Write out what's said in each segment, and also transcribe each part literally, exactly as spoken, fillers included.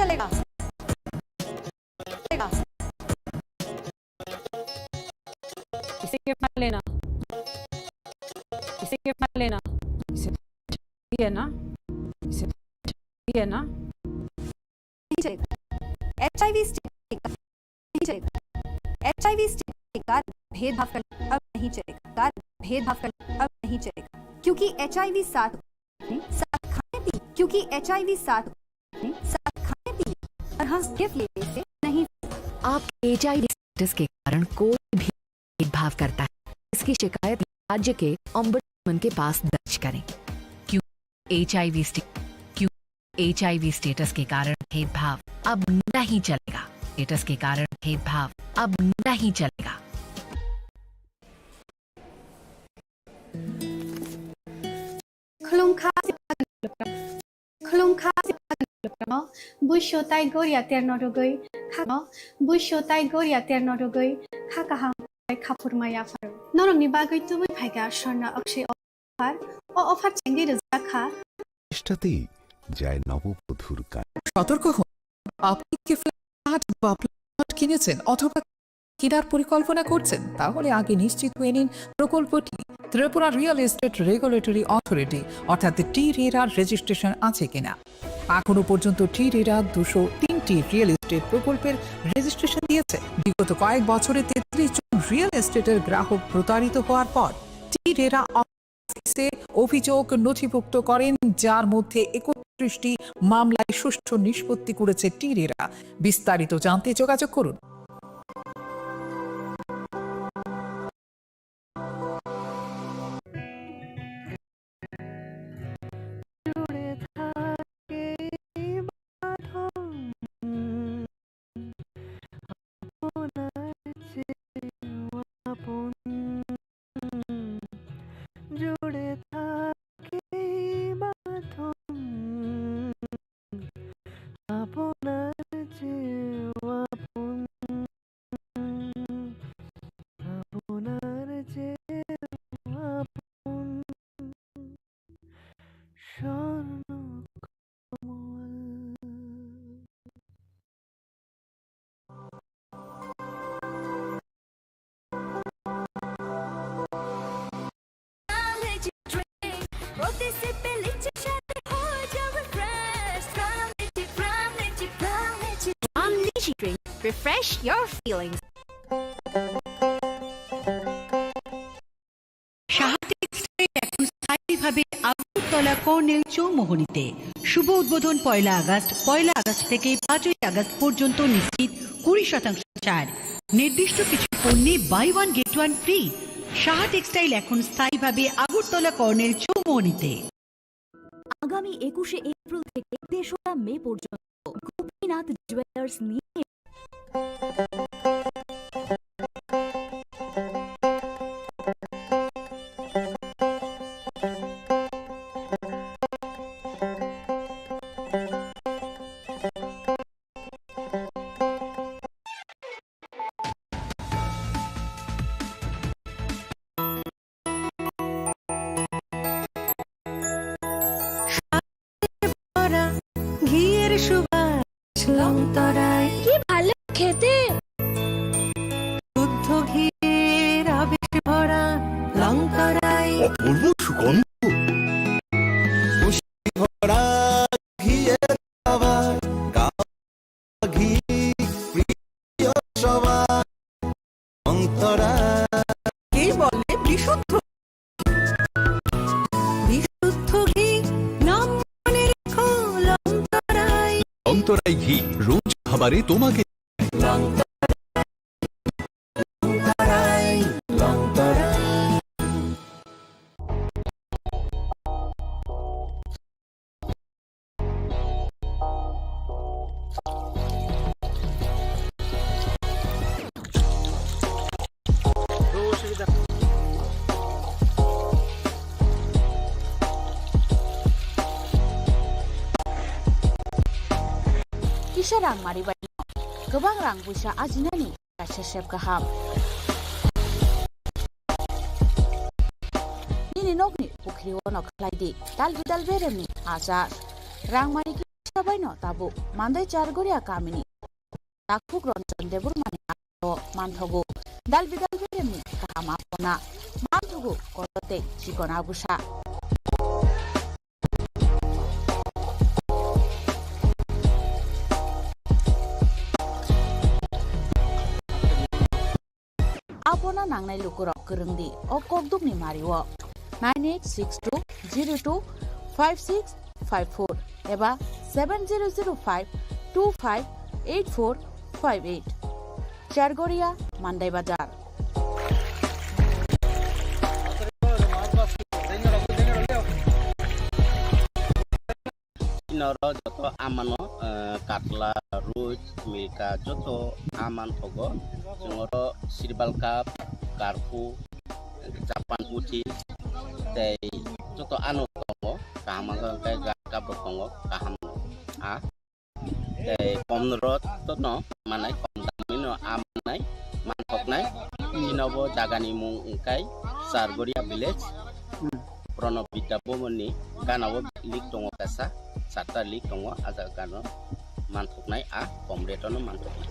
चलेगा। इसे गिफ्ट मत लेना, इसे गिफ्ट मत लेना, इसे है ना, इसे है ना। नहीं चलेगा। एचआईवी स्टेटस के कारण नहीं चलेगा। एचआईवी स्टेटस के कारण भेदभाव करना अब नहीं चलेगा। कारण भेदभाव करना अब नहीं चलेगा, क्योंकि एचआईवी साथ साथ खाने पीने, क्योंकि एचआईवी साथ साथ खाने पीने और हाँ, गिफ्ट लेने से नहीं। आपके एचआईवी स्टेटस के कारण कोई भी भेदभाव करता है, इसकी शिकायत राज्य के ओम्बुड्समैन के पास दर्ज करें। क्यों एचआईवी स्टे-, क्यों एचआईवी स्टेटस के कारण भेदभाव अब नहीं चलेगा। स्टेटस के कारण भेदभाव अब नहीं चलेगा। Khulumkha, khulumkha, buisho tai goria terno rwgwi kha, buisho tai goria terno rwgwi kha kaham bai khaphurma yapharo. Norokni bagwi tubui phaikha Swarna Akshay offer. O offer chengwi rwjak kha. চেষ্টাতেই যায় নববধূর কান। সতর্ক হন, আপনি কি ফ্ল্যাট বা প্লট কিনেছেন অথবা কেনার পরিকল্পনা করছেন, তাহলে আগে নিশ্চিত হয়ে নিন প্রকল্পটি Tripura real estate regulatory authority অর্থাৎ টি রেরার রেজিস্ট্রেশন আছে কিনা। এখনো পর্যন্ত টি রেরা দুশো তিনটি রিয়েল এস্টেট প্রকল্পের রেজিস্ট্রেশন দিয়েছে। বিগত কয়েক বছরে তেত্রিশ জন রিয়েল এস্টেটের গ্রাহক প্রতারিত হওয়ার পর টি রেরা অফিসে অভিযোগ নথিভুক্ত করেন, যার মধ্যে একত্রিশটি মামলায় সুষ্ঠু নিষ্পত্তি করেছে টি রেরা। বিস্তারিত জানতে যোগাযোগ করুন। জুড়ে থাকে বাঁধন, আপনার চেয়েও আপন। জুড়ে থাকে বাঁধন, আপনার চেয়েও আপন। আপনার চেয়েও আপন। স্বর্ণ কমল। প্রতি সিপে লিচির স্বাদে হয়ে যাবে ফ্রেশ। প্রাণ litchi, Pran litchi, Pran litchi. Pran litchi drink. Refresh your feelings. Saha textile এখন স্থায়ীভাবে আগরতলা কর্নেল চৌমোহনীতে। শুভ উদ্বোধন পয়লা আগস্ট। পয়লা আগস্ট থেকে পাঁচই আগস্ট পর্যন্ত নিশ্চিত কুড়ি শতাংশ ছাড়। নির্দিষ্ট কিছু পণ্যে buy one get one free. Saha textile এখন স্থায়ীভাবে আগরতলা কর্নেল চৌমোহনীতে। আগামী একুশে এপ্রিল থেকে তেসরা মে পর্যন্ত গোপীনাথ জুয়েলার্স নিয়ে ভরা ঘিয়ের সুবাস লংতরায়। কি ভালো খেতে। শুদ্ধ ঘিয়ের আবেশ ভরা লংতরায়। অপূর্ব সুগন্ধ। খুশি ভরা ঘিয়ের খাবার। ঘি প্রিয় সবার অন্তরা। কে বলে বিশুদ্ধ? বিশুদ্ধ ঘি নাম মনে রেখো লংতরাই। লংতরাই ঘি রোজ খাবারে তোমাকে লংতরাই, লংতরাই। Kisa rang mari bai no, kwbang rang puisa ajinani. Kaisa sep kaham. Nini nokni pukhri-o no khlai di dal bidal beremni achar. Rang mari kisa bai no tabuk Mandai Chargoria kamini takhuk Ranjan Debbarmani acharo manthogo. Dal bidal beremni kaham apona manthogo kolo tei chikon abusa. Abono nangnai lukurok kwrwng di o kokdukni mario nine eight six two zero two five six five four eba seven zero zero five two five eight four five eight. Chargoria, Mandai Bazar. Noro joto amano, eh, katla, roi, milka joto aman thogo. Chwng oro sirbal cup, karpu, Japan puthi, tei joto ano tongo. Kaham wngkha hwnkhe cup rok tongo, kaham a. Tei kom rok to no manai, kom dam no a manai, manthoknai. Chini bo jaga ni mung wngkha Chargoria village. Hmm. Pranab Vidya Bhavan ni gana o link tongo kaisa, charta link tongo, a jaga gana o manthoknai, a kom rate o no manthoknai.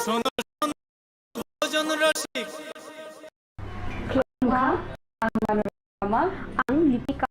Sonor sonor bhojon rosik. Khulumkha, ang Manorama. Ang Lipika.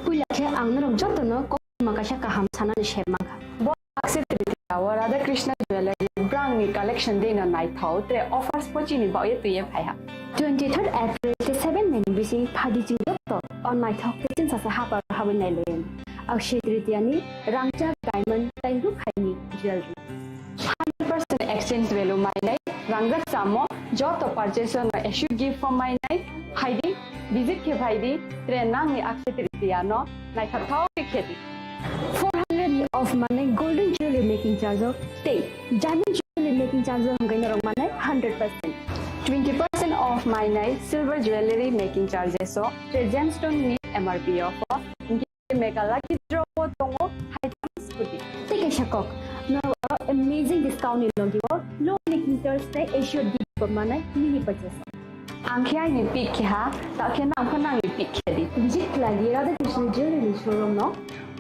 Puila khe ang norok jotono kokma kaisa kaham sanani sep mankha. Bo Akshaya Tritiya o Radha Krishna Jewellery brangni collection dino naithok, tre offers bo chini baoye twiye phaiha. Twenty-third April tei seven May ni bising phaidi chwng joto o naithok tei chwngsasa haparo habwi nailaiyani. Akshaya Tritiya ni rangchak diamond tei rukhaini jewellery. Hundred percent exchange value mainai, rangjak chamo, joto purchase no issue gift form mainai, phaidi, visit khe phaidi, tre nangni Akshaya Tritiya no naithok thok khe di. Four hundred off manai golden jewelry making charge o tei diamond jewelry making charge o hwnkhe norok manai hundred percent. Twenty percent off mainai silver jewelry making charges o tei gemstone ni M R P o. Mega lucky draw o tongo Highland scooty. Tei kaisa kok, norok oro amazing discount ni logi o low making charge tei assured gift bo manai mini purchase. Ang khe aini pick khe ha, ta khe nang pho nangni pick khe di. Visit khlai di Radha Krishna Jewellery showroom no,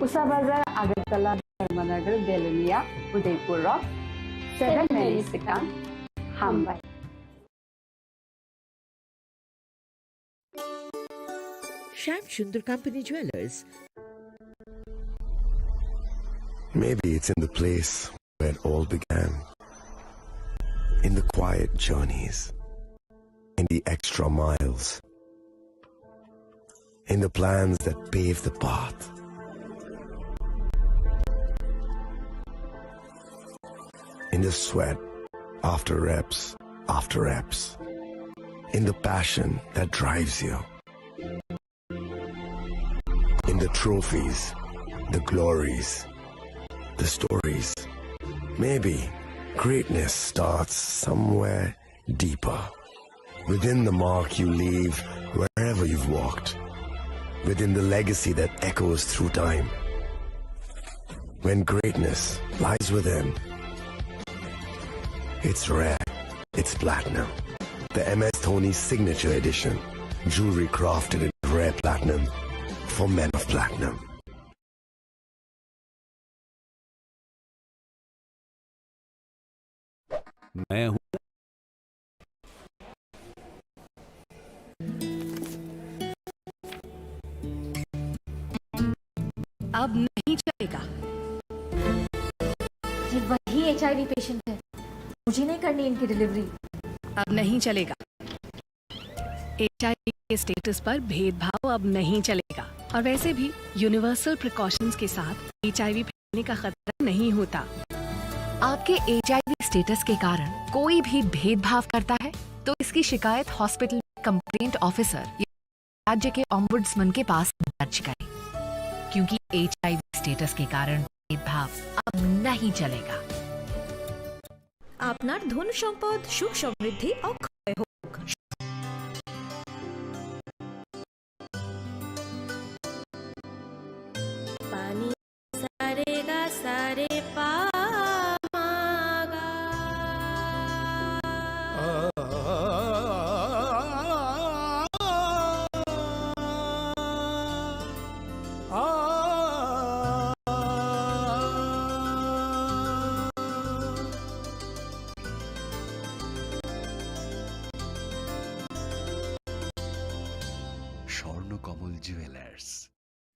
Usa Bazar, Agartala, Dharmanagar, Belonia, Udaipur rok seven minutes swkang. Hambai. Shyam Sundar Company Jewelers. Maybe it's in the place where it all began. In the quiet journeys, in the extra miles, in the plans that pave the path, in the sweat after reps after reps, in the passion that drives you. In the trophies, the glories, the stories. Maybe greatness starts somewhere deeper. Within the mark you leave wherever you've walked. Within the legacy that echoes through time. When greatness lies within, it's rare, it's platinum. The M S Dhoni Signature Edition. Jewelry crafted in rare platinum for men of platinum. मैं हूँ। अब नहीं चलेगा। ये वही HIV patient है, मुझे नहीं करनी इनकी डिलीवरी। अब नहीं चलेगा। एचआईवी के स्टेटस पर भेदभाव अब नहीं चलेगा। और वैसे भी यूनिवर्सल प्रिकॉशंस के साथ एचआईवी फैलने का खतरा नहीं होता। आपके एचआईवी स्टेटस के कारण कोई भी भेदभाव करता है, तो इसकी शिकायत हॉस्पिटल में कंप्लेंट ऑफिसर या राज्य के ऑम्बुड्समैन के पास दर्ज करें, क्योंकि एचआईवी स्टेटस के कारण भेदभाव अब नहीं चलेगा। আপনার ধন সম্পদ, সুখ সমৃদ্ধি অক্ষয় হোক। পানি সারে গা সারে পা মা গা। স্বর্ণকমল জুয়েলার্স,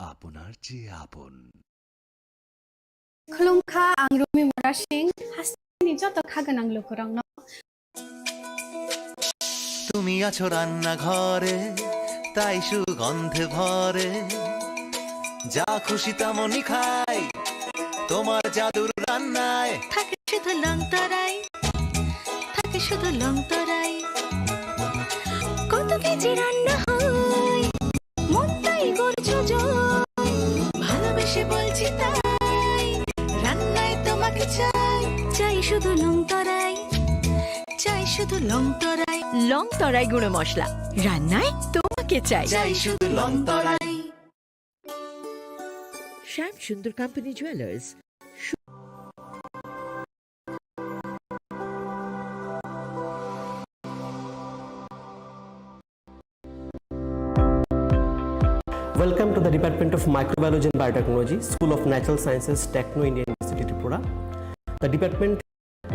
আপনার চেয়ে আপন। Khulumkha, ang Rumi Murasing, hasteni joto kha gwnang lukurokno. তুমি আছো রান্নাঘরে, তাই সুগন্ধে ভরে। যা খুশি তেমনই খাই, তোমার জাদুর রান্নায়। থাকে শুধু লং তরাই, থাকে শুধু লং তরাই। কত কেজি রান্না হয়, মনটাই করছো জয়। ভালোবেসে বলছি তাই, রান্নায় তোমাকে চাই। চাই শুধু লং তরাই, চাই শুধু লং তরাই। লং তরাই গুঁড়ো মশলা, রান্নায় তোমাকে চাই। চাই শুধু লং তরাই। Shyam Sundar Company Jewelers. Welcome to the Department of Microbiology and Biotechnology, School of Natural Sciences, Techno India University, Tripura. The department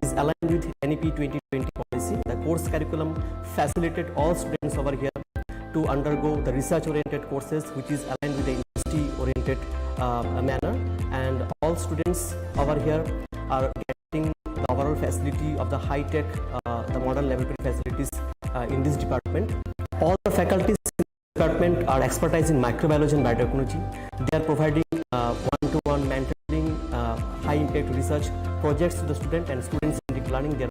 is aligned with N E P twenty twenty policy. The course curriculum facilitate all students over here to undergo the research-oriented courses, which is aligned with the industry-oriented, uh, manner. And all students over here are getting the overall facility of the high-tech, uh, the modern laboratory facilities, uh, in this department. All the faculties department are expertise in microbiology and biotechnology. They are providing, uh, one-to-one mentoring, uh, high-impact research projects to the student and student-centric learning. They